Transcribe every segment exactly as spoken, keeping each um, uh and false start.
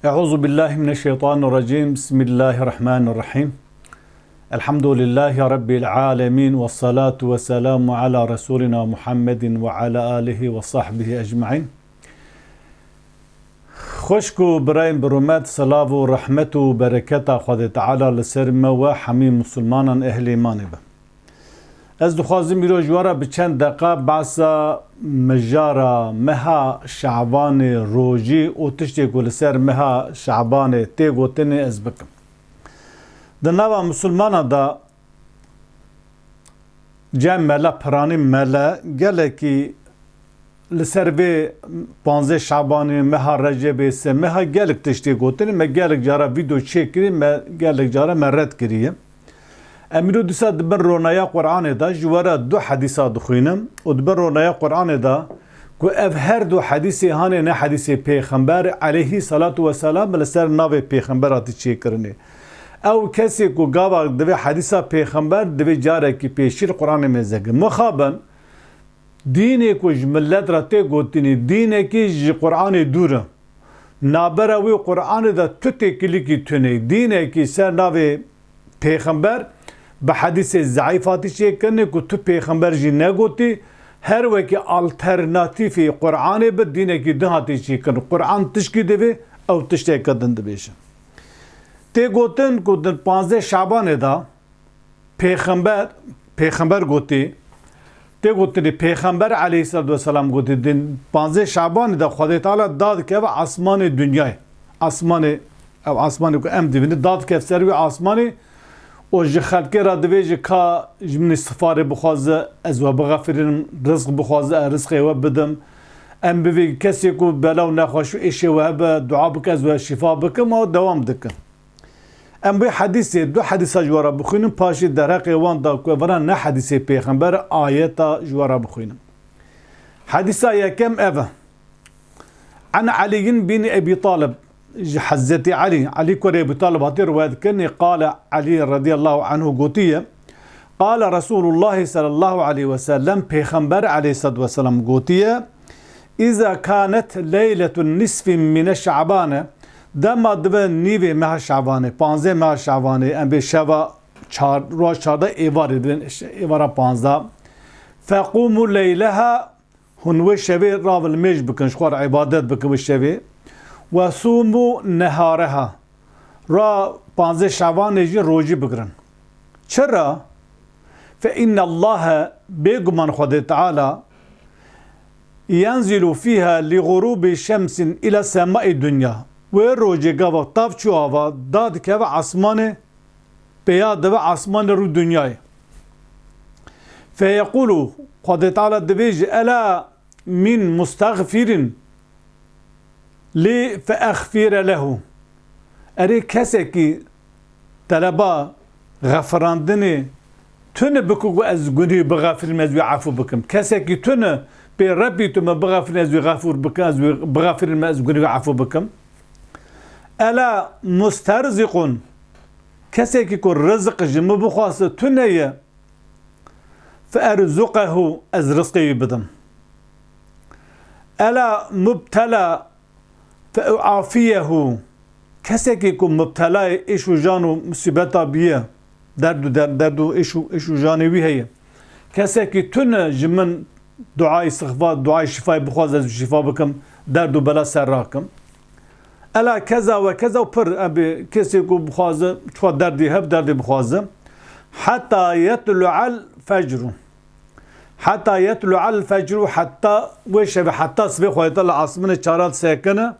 Euzu billahi mineşşeytanirracim. Bismillahirrahmanirrahim. Elhamdülillahi Rabbil alemin. Vessalatu vesselamu ala Resulina Muhammedin ve ala alihi ve sahbihi ecmaîn. Xwişk û birayên bi rûmet, silav û rehmet û bereketa Xwedê Teala li ser me we hemî misilmanan ehlê îmanê be. Ez dixwazim îro ji we re bi çend deqa behsa mijara meha Şabanê, rojî û tiştê ku li ser meha Şabanê tê gotinê ez bikim. Di nava misilmanan de cem mele, piranî mele, gelekî li ser vê panzdeh Şabanê, meha Recebê, sê meha gelek tiştê gotinê, me gelek cara vîdeo çêkirî, me gelek cara me red kiriye. Em îro dîsa di bin ronaya Qur'anê de ji we re du hedîsa dixwînim û di bin ronaya Qur'anê de ku ev her du hedîsê hanê ne hedîsê Pêxember aleyhî salatu weselam li ser navê Pêxember hatî çêkirinê. Ew kesê ku gava divê hedîsa Pêxember divê carekî pêşî li Qur'anê mêze ke. Mixabin, dînê ku ji milet re tê gotinî, dînekî ji Qur'anê dûr e. Nabera wî Qur'anê de tu têkilîkî tune. Dînekî ser navê Pêxember bi hedîsê zeîf hatî çêkirinê ku tu Pêxember jî negotî, her wekî alternatîfê Qur'anê bi dînekî din hatî çêkirin. Qur'an tişkî divê, ew tişteke din dibêje. Tê gotin ku di panzdeh Şabanê de Pêxember, Pêxember gotî, tê gotinê Pêxember aleyhisselatu vesselam gotî, di panzdeh Şabanê de Xwedê Teala dadikeve asmanê dinyayê. Asmanê, ev asmanê ku em dibînin, dadikev ser wî asmanê û ji xelkê re divê ji ka ji min îstixfarê bixwaze, ez we bixefirînim, rizq bixwaze, ez rizqê we bidim. Em bivê kesê ku bela û nexweş û êşê we hebe, dua bike, ez we şîfa bikim, ew dewam dikin. Em bi hedîsê, du hedîsa ji we re bixwînin, paşê derheqê wan da ku evana ne hedîsê pêxember, ayeta ji we re bixwînin. Hedîsa yekem ev e. An Aliyin bin Ebî Talib, ji Hezretî Elî, Elî kurê Ebî Talib hatî riwayet kirinê, qale Elî radiyallahu anhu gotiye, qale Resulullah sallallahu aleyhi ve sellem, Pêxember aleyhissalatu vesselam gotiye, "İza kanet leyletun nisfi mine Şabane", dema dibe nîvê meha Şabanê, panzdeh meha Şabanê, em bê şeva çar, roj çardeh êvarê dibin, işte, êvara panzdeh. "Fequmu leyleha", hûn wê şevê ravilmêj bikin, ji xwe re îbadet bikin wê şevê. "Ve sumu nehareha", ra panzdeh Şabanê jî rojî bigirin. Çira? "Fe innallahe", bêguman Xwedê Teala, "yenzilu fiha li gurubi şemsin ila semai dunya." Wê rojê gava tav çû ava, dadikeve asmanê, pêya dibe asmanê rû dinyayê. "Fe yekulu", Xwedê Teala dibêje, "Ela min mustagfirin li fe exfire lehu." Erê, kesekî teleba xefirandinê tune biku ku ez gunî bixefirim, ez wî efû bikim. Kesekî tune pê Rebbî tu me bixefirîn, ez wî xefûr bikim, ez wî bixefirim, ez gunî wî efû bikim. Ela musterziqun, kesekî ku rizq ji min bixwaze tune ye, fe erzuqehu, ez rizqê wî bidim. Ela mubtela fe uafiyehu, kesekî ku mubtelayê êş û jan û musîbeta bîye, derd û der-, derd û êş û, êş û janê wî heye. Kesekî tune ji min duayê sixfa, duayê şîfayê bixwaze, ez şîfa bikim, derd û bela ser rakim. Ela keza ve keza û pir, em bê kesê ku bixwaze, çiqa derdê heb, derdê bixwaze. Heta yetlu'el fecru. Heta yetlu'el fecru, heta wê şevê, heta sibê Xwedê Teala li asmanê çara disekine,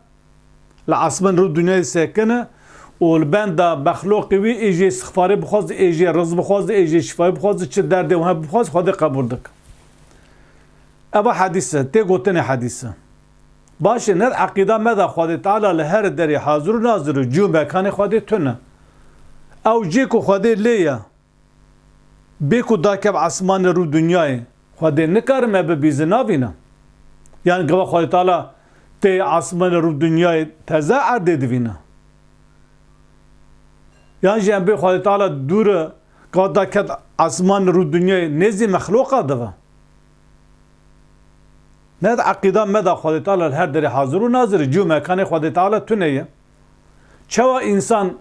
li asman rû dinyayê disekine û li benda mexloqê wî ê jê sixfarê bixwaze, ê jê riz bixwaze, ê jê şîfayê bixwaze, çi derdê wan hebe bixwaze, Xwedê qebûl dike. Eva hedîs e, tê gotinê hedîs e. Baş e, ne eqîda me de Xwedê Teala li her derê hazir û nazir e, cî û mekanê Xwedê tune. Ew cî ku Xwedê lê ye, bê ku dakev esmanê rû dinyayê, Xwedê nikare me bibîze, navîne. Yan gava Xwedê Teala tê esmanê rû dinyayê teze erdê divîne. Yan jî em bê Xwedê Teala dûr e, gava daket esmanê rû dinyayê nêzî mexloqa dive. Ne di eqîda me de Xwedê Teala li her derê hazir û nazir e. Cî û mekanê Xwedê Teala tune ye. Çawa însan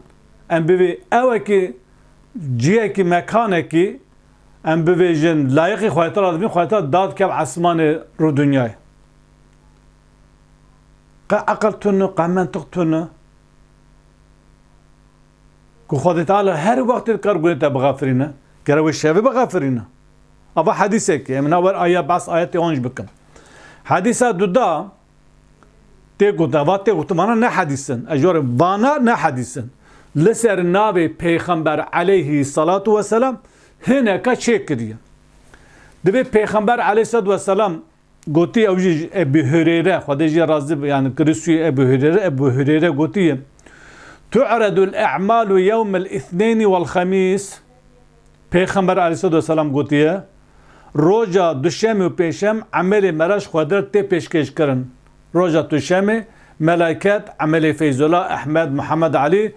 em bivê ewekî ciyekî, mekanekî, em bivêjin, layiqî Xwedê Teala dibin, Xwedê Teala dadikev esmanê rû dinyayê. Qe eqil tune, qe mentiq tune. Ku Xwedê Teala her wextê dikar gunê te bixafirîne. Gere wê şevê bixafirîne. Ava hedîsekê, em nawer aya behs ayetê onc bikim. Hedîsa duda tê gotin, ava tê gotin, vana ne hedîsin. Ez jor vana ne hedîsin. Li ser navê Pêxember aleyhî salatu weselam hineka çêkiriye. Divê Pêxember aleyhî salatu weselam Gotî ew jî ji Ebî Hureyre, Xwedê jê razî be, yani kirî sûyê Ebî Hureyre, Ebî Hureyre gotiye, "Tu'redul a'malu yewmel îthneyni wel xemîs." Pêxember aleyhissalatu vesselam gotiye, "Roja duşemê û pêşem emelê me re ji Xwedê re tê pêşkêş kirin." Roja duşemê melaiket emelê Feyzullah, Ehmed, Muhammed, Elî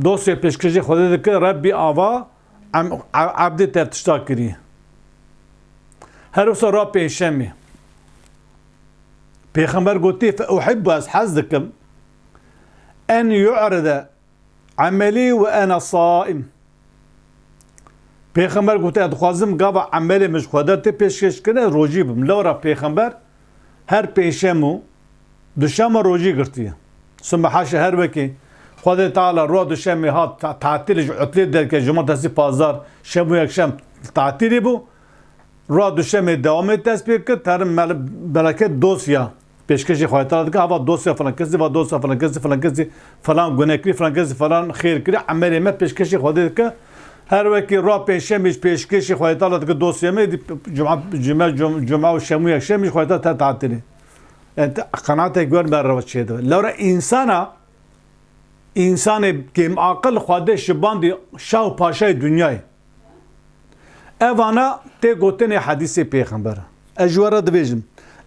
dosya pêşkêşê Xwedê dike, Rebbî ava em, e-, ebdê te tişta kirî. Her wisa ra pêşemê. Pêxember gotî, "Fe uhibbu, ez hez dikim, en yu'ride emelî ve ene saim." Pêxember gotiye, "Ez dixwazim gava emelê min ji Xwedê tê pêşkêş kirin, ez rojî bim." Lewra Pêxember her pêşem û duşema rojî girtiye. Suma haşa her wekî Xwedê Teala roja duşemê hat ta-, tatilê ji utlê derke, cumartesî, pazar, şem û yekşem tatilî bû. Roja duşemê dewamê dest pê kir, terin mel-, bereket dosya pêşkêşî Xwedê Teala dike, hava dosya filan kesî, va dosya filan kesî, filan kesî filan guneh kirî, filan kesî filan xêr kirî, emelê me pêşkêşî Xwedê dike. Her wekî roja pêşemê ji pêşkêşî Xwedê Teala dike dosya me, dî cuma, cuma, cum-, cuma û şem û yekşemê ji Xwedê Teala te tatilî. Yani te, qenatek wer me re çêdibe. Lewra însana, însanê kêmaqil Xwedê şibandî şah û paşayê dinyayê. Evana tê gotinê hedîsê Pêxember. Ez ji we re dibêjim,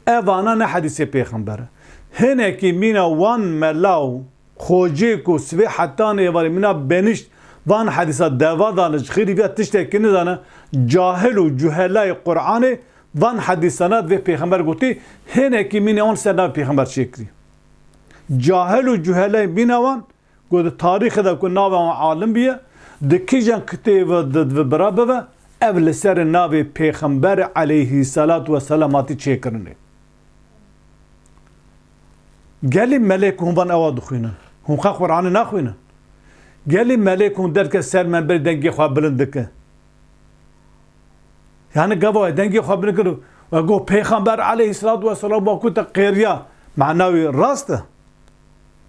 evana ne hedîsê Pêxember. Hinekî mîna wan mela û xocê ku sibê hetanê êvarê mîna benişt van hedîsa deva dane, ji xêrî viya tiştekî nizane, cahil û cuhelayê Qur'anê van hedîsana divê Pêxember gotî, hinekî mîna wan ser navê Pêxember çêkirî. Cahil û cuhelayê mîna wan Ku di tarîxê de ku navê wan alim bûye, di kîjan kitêbe de divê bira bibe, ev li ser navê Pêxember aleyhî selatu weselam hatî çêkirinê. Gelî melêk hûn van ewa dixwînin? Hûn xwe Qur'anê naxwînin? Gelî melêk hûn derke ser menberê dengê xwe bilind dike? Yani gava we dengê xwe bilind kir û we got, "Pêxember aleyhî selatu weselam wa ku te qêriya." Mana wî rast e.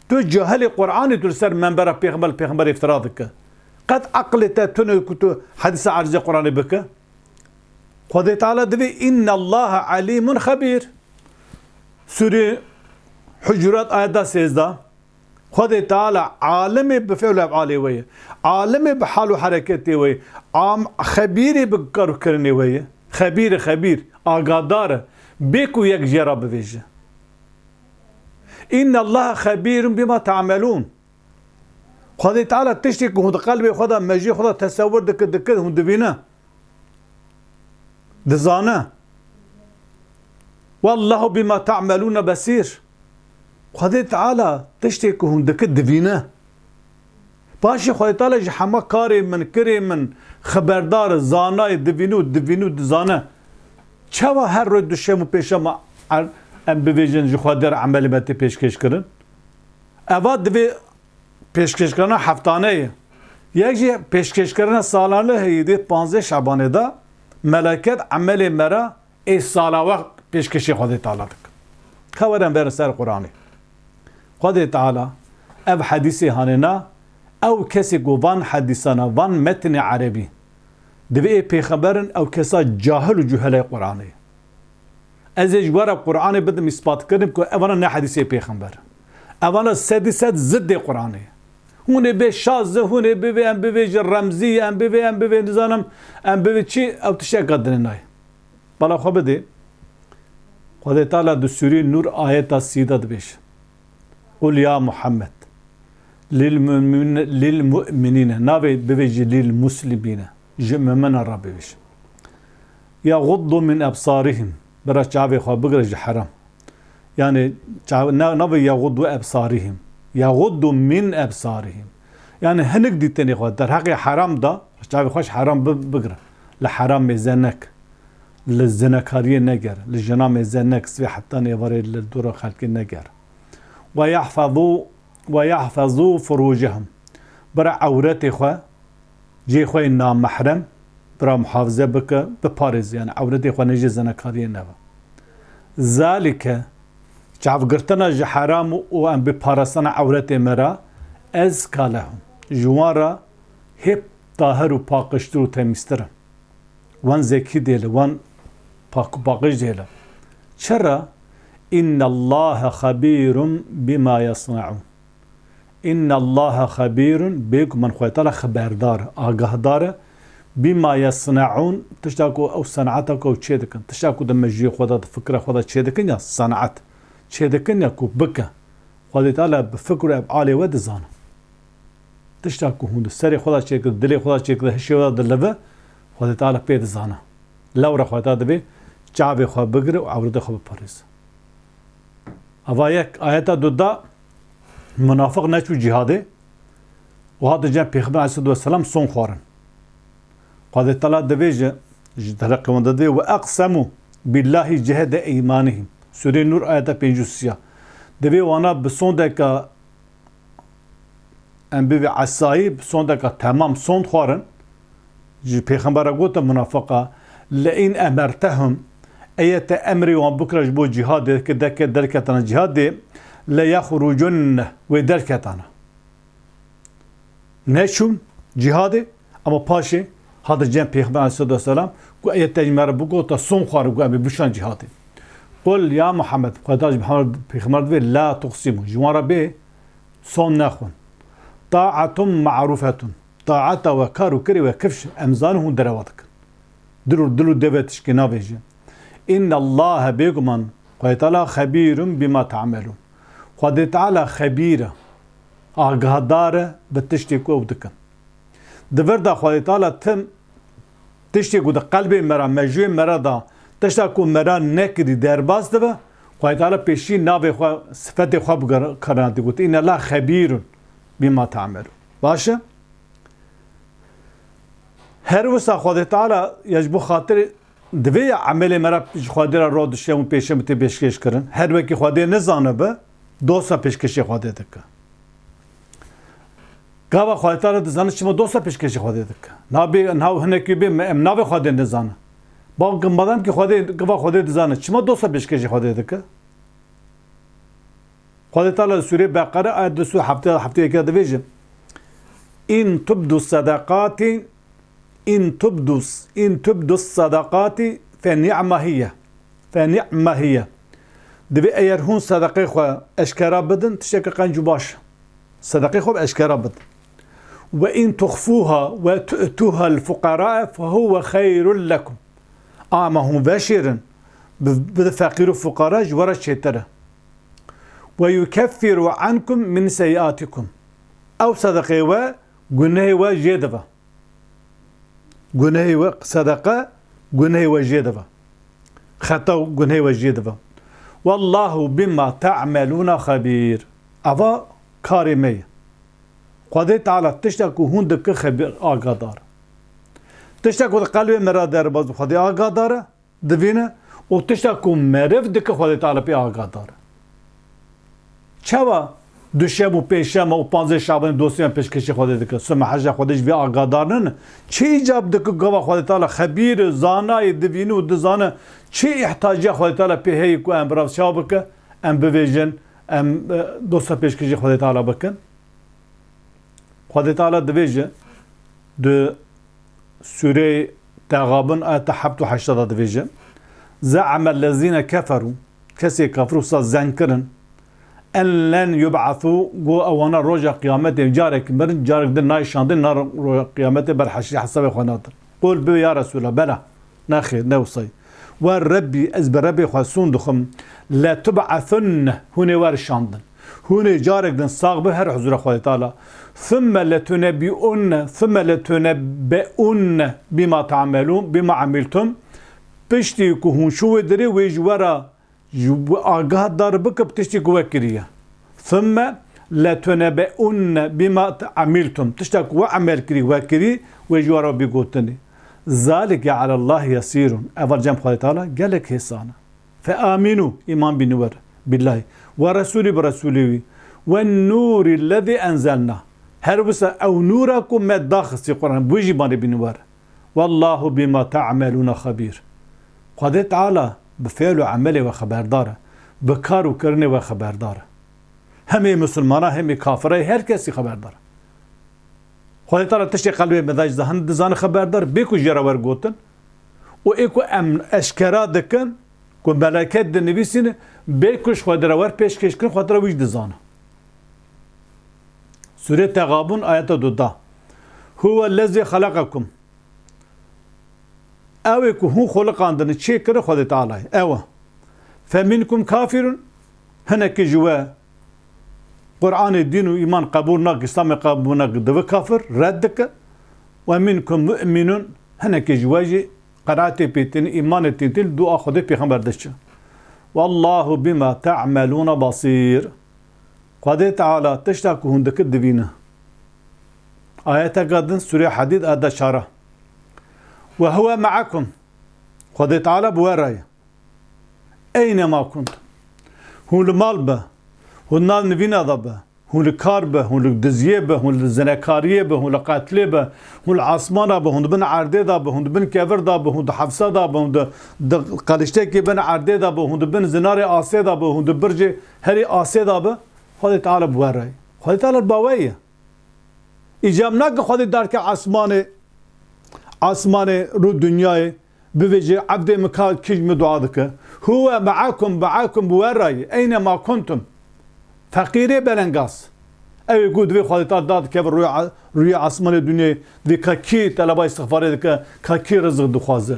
Tu cahilê Qur'anê, tu li ser menbera pêxember, pêxember îftira dike. Qet eqlê te tune ku tu hedîsa erzê Qur'anê bike. Xwedê Teala divê, "Innallaha alîmun xebîr." Sûrê Hucurat ayeta sêzdeh. Xwedê Teala alimê bi fi'l û ef'alê we ye. Alimê bi hal û hereketê we ye. Am-, xebîrê bi kar û kirinê we ye. Xebîr e, xebîr. Agadar e. Bê ku yek jê re bivêje. "Innallaha xebîrun bima ta'melûn." Xwedê Teala tiştê ku hûn di qelbê xwe de, mejiyê xwe de tesewir dike, dike, hûn dibîne. Dizane. "Wallahu bima ta'melûne besîr." Xwedê Teala tiştê ku hûn dike dibîne. Paşê Xwedê Teala ji hema karê min, kirê min xeberdar e, zanayê, dibîne û dibîne û dizane. Çawa her roj duşem û pêşema er-, em bivêjin ji Xwedê re emelê me tê pêşkêş kirin? Eva divê pêşkêşkirina heftane ye. Yek jî pêşkêşkirina salane heye, dê panzdeh Şabanê de meleket emelê me re ê sala we pêşkêşê Xwedê Teala dike. Ka werin verin ser Qur'anê. Xwedê Teala ev hedîsê hanêna, ew kesê ku van hedîsana, van metnê erebî, divê ê pêxemberin, ew kesa cahil û cuhelay Qur'anê. Ez ê ji we re Qur'anê bidim îspat kirin ku evana ne hedîsê pêxember. Evana sedî sed ziddê Qur'anê. Hûn ê bê şazi, hûn ê bivê, em bivê ji remzî, em bivê, em bivê nizanim, em bivê çi, ew tişteka dinê nayê. Bala xwe bidê. Xwedê Teala di Sûrê Nûr ayeta sî de dibêje. Qul ya Muhammed. Lil mu'min-, lil mu'minîne. Navê bivê ji lil muslimîne. Ji mumina re bivêje. Yaguddu min ebsarihim. Bira çavê xwe bigire ji heram. Yani çav-, na-, navê yaguddu ebsarihim. Yeğuddu min ebsarihim. Yani hinik dîtinê xwe derheqê heram da, çavê xwe ji heram bi-, bigire. Li heram mêze nek. Li zinekariyê neger. Li jina mêze nek. Sivê hetanê êvarê li dora xelkê neger. Ve yahfazu, ve yahfazu furucehum. Bira ewretê xwe, cihê xwe yê namehrem, bira muhafize bike, biparêze. Yani ewretê xwe nejê zinekariyê nebe. Zalike, çavgirtina ji heram û em bi parastina ewretê me re, ezka lehum. Ji wan re hê tahir û paqijtir û temîztir in. Wan zekî dêle, wan pak û paqij dêle. Çira? Innallaha xebîrun bima yasnaun. Innallaha xebîrun, bêguman Xwedê Teala xeberdar, agahdar e. Bima yasnaun, tişta ku ew senata ku ew çê dikin, tişta ku di mejiyê xwe de, di fikra xwe de çê dikin ya senat, çê dikin ya ku bike. Xwedê Teala bi fikr û efalê we dizane. Tişta ku hûn di serê xwe de çêkir, dilê xwe de çêkir, hişê we de dilive, Xwedê Teala pê dizane. Lewra Xwedê Teala divê çavê xwe bigire û ewretê xwe biparêze. Ava yek ayeta du da, munafiq neçû cîhadê û hate cem Pêxember aleyhisselatu vesselam son xwarin. Xwedê Teala divê ji, ji dereqê wan de divê, "Ve eqsemu billahi cehde eymanihim." Sûrê Nur ayeta pêncî û sê ya. Divê wana bi sondeka em bivê esayî, bi sondeka temam sond xwarin. Ji Pêxembera gote munafiqa, "Le in emertehum", eye te emrê wan bikira ji bo cîhadê, ke deke-, derketana cîhadê, "le yexrucunne", wê derketana. Neçûn cîhadê, ama paşê hate cem Pêxember aleyhisselatu vesselam, ku eye te ji me re bigota, son xwarin ku em ê bişan cîhadê. Qul ya Muhammed, Xwedê ji Muhammed Pêxember divê, "La tuqsimu", ji wan re bê, son nexwin. "Taatun ma'rufetun." Taata we, kar û kirê we kifş, em zanin hûn derewa dikin. Dil û, dil û dê ve tişkî navêjin. Innallaha, bêguman Xwedê Teala, xebîrun bima ta'melun. Xwedê Teala xebîr e, agahdar e bi tiştê ku ew dikin. Di vir de Xwedê Teala tim tiştê ku di qelbê me re, mejûyê me re de, tişta ku me re nekirî derbas dibe, Xwedê Teala pêşî navê xwe, sifetê xwe bi kar-, karina dî got, "Innallaha xebîrun bima ta'melun." Baş e? Her wisa Xwedê Teala ya ji bo xatirê divê ya emelê me re ji Xwedê re roj dişem û pêşem tê pêşkêş kirin. Her wekî Xwedê nizanibe, dosa pêşkêşê Xwedê dike. Gava Xwedê Teala dizane çima dosa pêşkêşê Xwedê dike. Nabê nav hinekî bê me em navê Xwedê nizane. Bavkim madem ki Xwedê, gava Xwedê dizane çima dosa pêşkêşê Xwedê dike? Xwedê Teala li Sûrê Beqere ayet du sed heftê, heftê yek de divêje, "In tubdu sadaqati, in tubdu, in tubdu sadaqati fe ni'ma hiye." Fe ni'ma hiye. Divê eger hûn sedeqê xwe eşkera bidin, tiştekî qenc û baş. Sedeqê xwe eşkera bidin. "Ve in tuxfuha ve tu'tuha el fuqara fe huve xeyrun lekum." Ama hûn veşêrin, bi, bi feqîr û fuqara ji we re çêtir e. "Ve yukeffiru ankum min seyyiatikum." Ew sedeqê we gunehê we jê dibe. Gunehê we, sedeqe gunehê we jê dibe. Xeta û gunehê we jê dibe. "Wallahu bima ta'meluna xebîr." Eva karê me ye. Xwedê Teala tişta ku hûn dike xebîr, agadar. Tişta ku di qelbê me re derbas, Xwedê agadar e. Divîne û tişta ku meriv dike Xwedê Teala pê agadar e. Çawa duşem û pêşema û panzdeh Şabanê dostî em pêşkêşî Xwedê dike? Sima heja Xwedê ji vê agadar nine. Çi îcab dike gava Xwedê Teala xebîr e, zanayê, divîne û dizane çi îhtiyaciya Xwedê Teala pê heye ku em bi rastî çawa bike, em bivêjin, em, e, dosta pêşkêşî Xwedê Teala bikin? Xwedê Teala divêje, di Sûreyê Texabun ayeta heft û heşta de divêje, "Ze'amellezîne keferû", kesê kafir wisa zen kirin, "en len yub'asû", got ewana roja qiyametê carek mirin, carek din nayê şandin, na roja qiyametê ber heşrî hesabê xwe nadin. Qul bi ya Resûla, bela. Nexêr, ne wisa ye. We Rebbî, ez bi Rebbê xwe sûn dixwim, "letub'athunne", hûn ê werin şandin. Hûn ê carek din sax bin her huzura Xwedê Teala. "Thumme letunebbi'unne, thumme letunebbe'unne bima ta'melûn, bima amiltum." Piştî ku hûn çû wê dirê, wê ji we re ji, agahdar bike bi tiştê ku we kiriye. "Thumme لَتُنَبَّؤُنَّ بِمَا عَمِلْتُمْ. Tişta ku we emel kirî, we kirî, wê ji we re bî gotinê. ذَٰلِكَ عَلَى اللّٰهِ يَسِيرٌ. Eva cem Xwedê Teala gelek hêsan e. فَآمِنُوا, îman bînin wer, billahî. وَرَسُولِهِ, bi Resûlê wî. وَالنُّورِ الَّذِي أَنْزَلْنَا. Her wisa ew nûra ku me daxistî Quran, bi jî banê bînin wer. وَاللّٰهُ بِمَا تَعْمَلُونَ خَبِيرٌ. Xwedê Teala bi fiil û emelê we xeberdar e. Bi kar û kirinê we xeberdar e. Hemê misilmana, hemê kafirayê, her kesî xeberdar e. Xwedê Teala tiştê qelbê me de ji zehn dizane xeberdar, bê ku jê re wer gotin. Û ê ku em eşkera dikin, ku meleket dinivîsîne, bê ku ji Xwedê re wer pêşkêş kirin, Xwedê re wî jî dizane. Sûrê Texabun, ayeta duda. هُوَ الَّذِي خَلَقَكُمْ. Ew ê ku hûn xoliqandin, çê kirin, Xwedê Teala ye. Ew e. فَمِنْكُمْ كَافِرٌ. Hinekî ji we Qur'anê, dîn û îman qebûl nake, Îslamê qebûl nake, dibe kafir, red dike. وَمِنْكُمْ مُؤْمِنٌ. Hinekî ji we jî qenaetê pê tînin, îmanê tînin, dua Xwedê, pêxember diçe. وَاللّٰهُ بِمَا تَعْمَلُونَ بَصِيرٌ. Xwedê Teala tişta ku hûn dikin dibîne. Ayeteke din, Sûrê Hadîd, ayeta çar. وَهُوَ مَعَكُمْ. Xwedê Teala bi we re ye. اَيْنَ مَا كُنْتُمْ. Hûn li mal be, hûn nav nivîna de be, hûn li kar be, hûn li diziyê be, hûn li zinekariyê be, hûn li qetlê be, hûn li asmana be, hûn di bin erdê de be, hûn di bin kevir de be, hûn di hefsa de be, hûn di, di qeliştekê bin erdê de be, hûn di bin zinarê asê de be, hûn di bircê herî asê de be, Xwedê Teala bi we re ye. Xwedê Teala bi we ye. Îcab nake Xwedê derke esmanê, esmanê rû dinyayê, bivêje, "Evdê min ka kîj min dua dike." هُوَ مَعَكُمْ، مَعَكُمْ، bi we re ye. اَيْنَ مَا كُنْتُمْ. Feqîrê belengaz. Ew ê ku divê Xwedê Teala dadikeve rûyê, rûyê esmanê dinyayê, divê ka kî teleba îstixfarê dike, ka kî rizik dixwaze.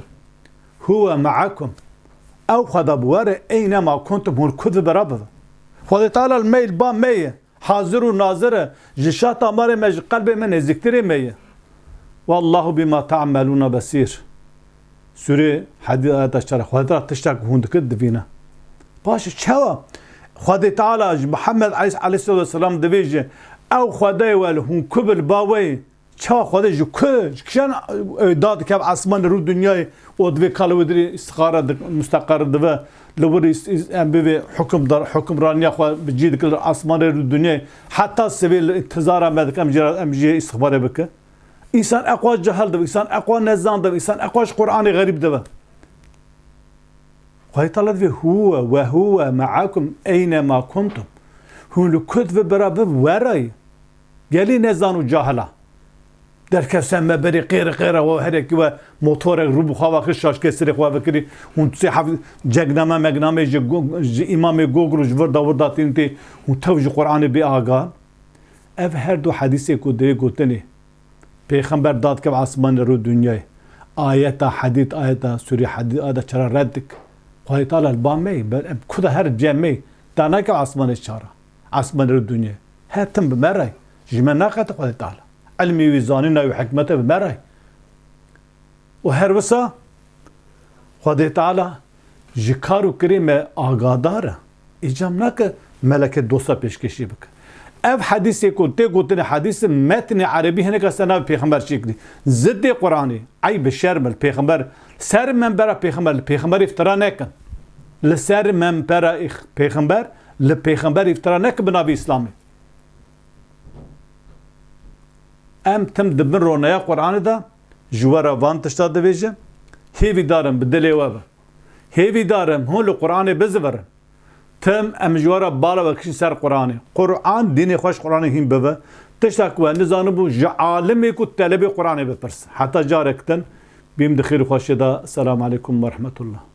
هُوَ مَعَكُمْ. Ew Xweda bi we re, اَيْنَ مَا كُنْتُمْ, hûn ku di bera bibe. Xwedê Teala li me, li ba me ye. Hazir û nazir e. Ji şah damarê me, ji qelbê me nêzîktirê me ye. وَاللّٰهُ بِمَا تَعْمَلُونَ بَصِيرٌ. Sûrê Hadîd, ayeta çar. Xwedê Teala tiştek hûn dikin dibîne. Baş e, çawa? Xwedê Teala ji Muhammed Aleyh-, Aleyhisselatu Vesselam divê ji ew Xwedayê we li hûn ku bi li ba we ye. Çawa Xwedê ji ku, ji kîjan, e, dadikeve esmanê rû dinyayê û divê ka li wê dirê îstixare dik-, musteqer dibe, li wir îst-, îst-, em bivê hukimdar, hukimraniya xwe bi cî dike li esmanê rû dinyayê, heta sivê li intizara me dike, em jê re, em jê îstixbarê bike. Însan eqwa cehil dibe, însan eqwa nezan dibe, însan eqwa ji Qur'anê xerîb dibe. Xwedê Teala divê هُوَ وَهُوَ مَعَكُمْ أَيْنَ مَا كُنْتُمْ. Hûn li ku divê bira bi we re ye. Gelî nezan û cahila. Derkev ser me berê qêre qêre we herekî we motorek rû bi xwe ve kir, şaşkê serê xwe vekirî. Hûn sê heft cengname megname ji go-, ji îmamê Gogol û ji vir da wir da tînin tê. Hûn tev ji Qur'anê bê aga. Ev her du hedîsê ku divê gotinê. Pêxember dadikeve esmanê rû dinyayê. Ayeta Hadîd, ayeta Sûrê Hadîd, ayeta çara red dik. Xwedê Teala li ba me ye, ber-, em ku de her cem me ye. Da nakeve esmanê çara. Esmanê rû dinyayê. Her tim bi me re ye. Ji me naqete Xwedê Teala. Ilmê wî, zanîna wî, hikmete bi me re ye. Û her wisa Xwedê Teala ji kar û kirê me agadar e. Îcab nake meleke dosta pêşkêşî bike. Ev hedîsê ku tê gotinê hedîs e, metnê erebî hineka ser navê pêxember çêkirî. Ziddê Qur'anê, eyb e, şerm e, li pêxember, ser menbera pêxember, li pêxember îftira nekin. Li ser menbera îx-, pêxember, li pêxember îftira nekin bi navê Îslamê. Em tim di bin ronaya Qur'anê de ji we re van tişta dibêjin. Hêvîdar im bi dilê we be. Hêvîdar im hûn li Qur'anê bizivirin. Tim em ji we re bala we kişîn ser Qur'anê. Qur'an, dînê xwe ji Qur'anê hîn bibe. Tişta ku we nizanibû, ji alimê ku telebê Qur'anê bipirse. Heta carek din, bîm di xêr û xweşiyê de. Selamu aleykum ve rahmetullah.